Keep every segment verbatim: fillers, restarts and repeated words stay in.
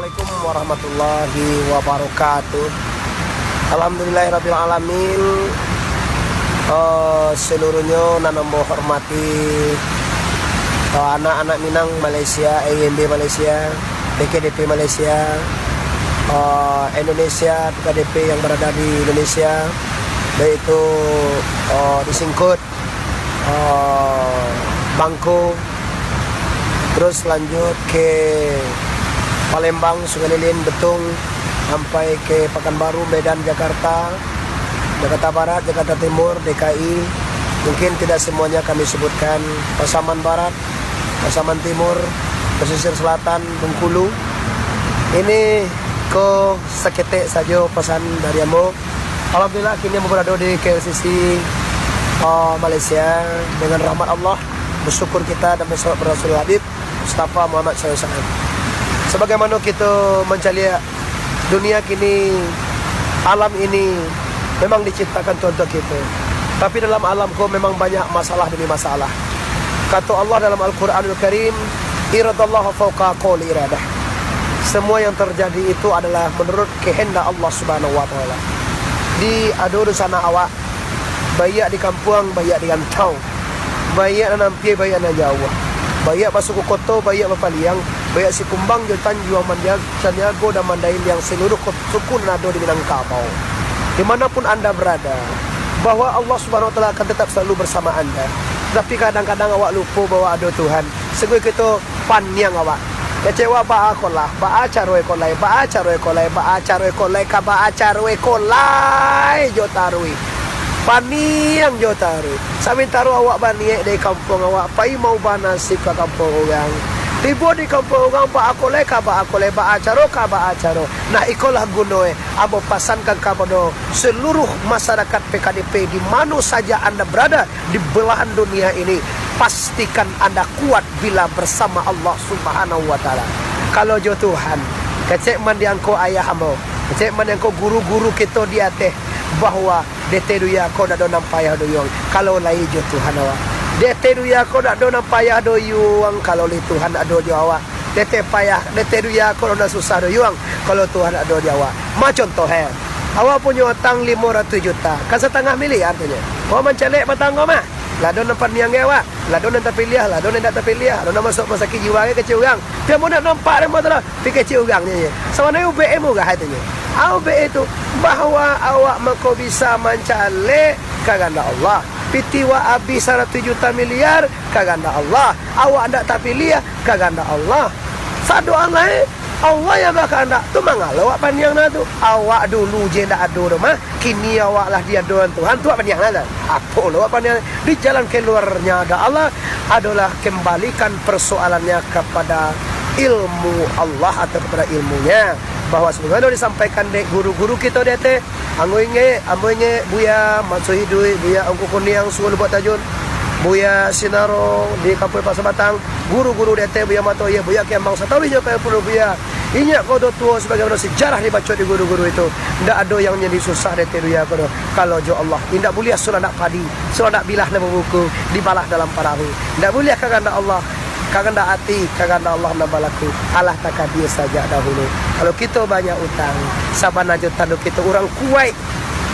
Assalamualaikum warahmatullahi wabarakatuh. Alhamdulillahirabbil alamin. Eh, seluruhnyo nan ambo hormati, eh, anak-anak Minang Malaysia, A Y M B Malaysia, P K D P Malaysia, eh, Indonesia, P K D P yang berada di Indonesia, baik itu, eh, di Singkut, eh, Bangko, terus lanjut ke Palembang, Sungai Lilin, Betong, sampai ke Pekanbaru, Medan, Jakarta, Jakarta Barat, Jakarta Timur, D K I. Mungkin tidak semuanya kami sebutkan. Pasaman Barat, Pasaman Timur, Pesisir Selatan, Bengkulu. Ini ko saketek sajo pesan dari ambo. Alhamdulillah, kini ambo berada di K L C C, ah, Malaysia. Dengan rahmat Allah, bersyukur kita dan bersalawat pada Rasul Habib Mustafa Muhammad sallallahu alaihi wasallam. Sebagaimana kita mancaliak, dunia kini, alam ini memang diciptakan Tuhan Tuhan kita. Tapi dalam alam ko memang banyak masalah demi masalah. Kato Allah dalam Al-Quranul Karim, "Iradallaha fauqa kulli iradah." Semua yang terjadi itu adalah menurut kehendak Allah Subhanahu wa Taala. Di ado di sana awak, baiak di kampuang, baiak di rantau, baiak nan ampia, baiak nan jauah, baiak basuku koto, baiak bapaliang, baiak Sikumbang jo Tanjuang Mandia-, Caniago dan Mandailiang, seluruh kot-, suku nan ado di Minangkabau. Di mana pun anda berada, bahwa Allah Subhanahu wa Taala akan tetap selalu bersama anda. Tapi kadang-kadang awak lupo bahwa ado Tuhan. Saguik kito paniang awak. Kecewa baa ko lah, baa caro ko lai, baa caro ko lai, baa caro ko lai, ka baa caro ko lai jo taruih. Paniang jo taruih. Samantaro awak baniaik dari kampuang awak, pai maubah nasib ka kampuang urang. Tibo di kampuang urang, baa ko lai, ka baa ko lai, baa caro, ka baa caro. Nah, ikolah guno e, ambo pasankan kapado seluruh masyarakat P K D P di mano saja anda berada di belahan dunia ini, pastikan anda kuat bila bersama Allah Subhanahu wa Taala. Kalau jo Tuhan, kecek mandiangko ayah ambo, kecek mandiangko guru-guru kito di ateh, bahwa di ateh dunia ko dak ado nan payah doh yuang, kalau lai jo Tuhan awak. Di ateh dunia ko dak ado nan payah doh yuang, kalau lai Tuhan ado jo awak. Di ateh payah, di ateh dunia ko dak ado nan susah doh yuang, kalau Tuhan ado di awak. Ma contoh, he, awak punyo utang limo ratuih juta, kan satangah miliar tu nyo. Awak mancaliak batang ko mah. Lah ado nan paniang awak, lah ado nan tapiliah, lah ado nan indak tapiliah, lah ado nan masuak rumah sakik jiwa, kecek urang. Pian mun nak nampak dek mata lah, pi kecek urang nyo. Sabananyo ubek e murah atonyo. A ubek e tu, bahwa awak mako bisa mancaliak, ka kandak Allah. Piti wak abih saratuih juta miliar, ka kandak Allah. Awak ndak tapiliah, ka kandak Allah. Sado Allah, eh. Allah yang bakandak tu, mangalo awak paniang nah tu. Awak dulu je ndak ado doh mah, kini awak lah diadoan Tuhan, tu awak paniang nah tu. Apo lo awak paniang? Di jalan keluarnya ada Allah, adalah kembalikan persoalannya kepada ilmu Allah atau kepada ilmunya. Bahwa sebagaimana disampaikan dek guru-guru kito di ateh, Ambo ingek, ambo ingek Buya Mat Sohiduik, Buya Ungku Kuniang, Sungai Lubuak Tajun, Buya Sinaro di Kampuang Pasar Batang, guru-guru di ateh, Buya Mato, iyo, Buya Kembang, sataruihnyo ka Pulau Buya. Inyo ko tuo-tuo, sebagaimana sejarah dibaco di guru-guru itu. Ndak ado yang jadi susah di ateh dunia ko doh. Kalau jo Allah, indak buliah suladak padi, suladak bilah nan babuku, dibalah dalam parahu. Ndak buliah ka kandak Allah. Kahandak ati, kahandak Allah nan balaku, alah takadia sajak dahulu. Kalau kito banyak utang, sabana jo tando kito urang kuwaik,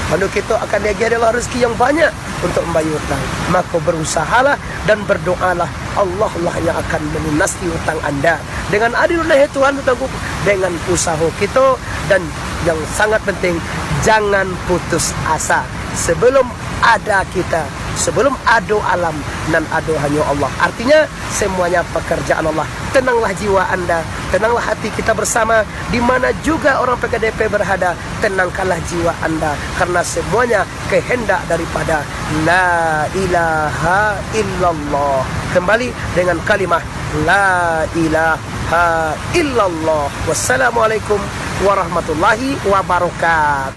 tando kito akan diagiah dek Allah rezeki yang banyak untuk mambayia utang. Mako, berusahalah dan berdoalah, Allah lah yang akan melunasi utang anda. Dengan adil, wahai Tuhan, utangku, dengan usaho kito, dan yang sangat penting, jangan putus asa. Sebelum ada kita, sebelum ado alam, nan ado hanyo Allah. Artinya, semuanya pekerjaan Allah. Tenanglah jiwa anda, tenanglah hati kita bersama, di mana juga orang P K D P berada, tenangkanlah jiwa anda, karena semuanya kehendak daripada La ilaha illallah. Kembali dengan kalimah La ilaha illallah. Wassalamualaikum warahmatullahi wabarakatuh.